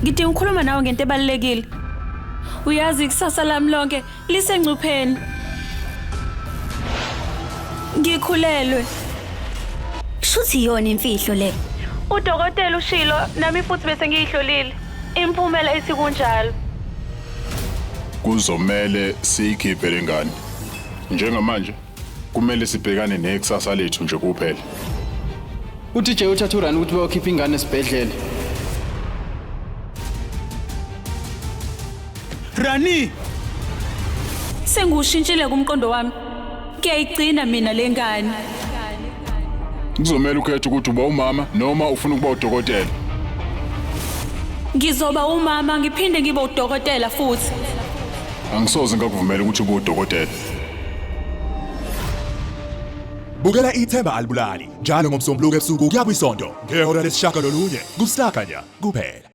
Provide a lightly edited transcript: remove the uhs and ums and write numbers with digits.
Ngidinga ukukhuluma nawe ngento ebalulekile. Uyazi ikusasa lami lonke lisengcupheni. Ngikhulelwe. Shuthi iyona imfihlo le. Udokotela ushilo nami futhi bese ngiyihlolile. Imiphumela ithi kunjalo. Kuzomele siyikhiphe le ngane. Njengamanje kumele sibhekane nekusasa lethu nje kuphela. UDJ uthatha uRani ukuthi bayokhipha ingane esibhedlela. Rani! Sengiwushintshile kumqondo wami. Ngiyayigcina mina le ngane. Kuzomele ukhethe ukuthi uba umama noma ufuna ukuba udokotela. Ngizoba umama ngiphinde ngibe udokotela futhi. Angisoze ngakuvumela ukuthi ube udokotela. Bukela Ithemba Alibulali njalo ngoMsombuluko ebusuku kuya kwisonto ngehora lesishagalolunye kuStar Khanya kuphela.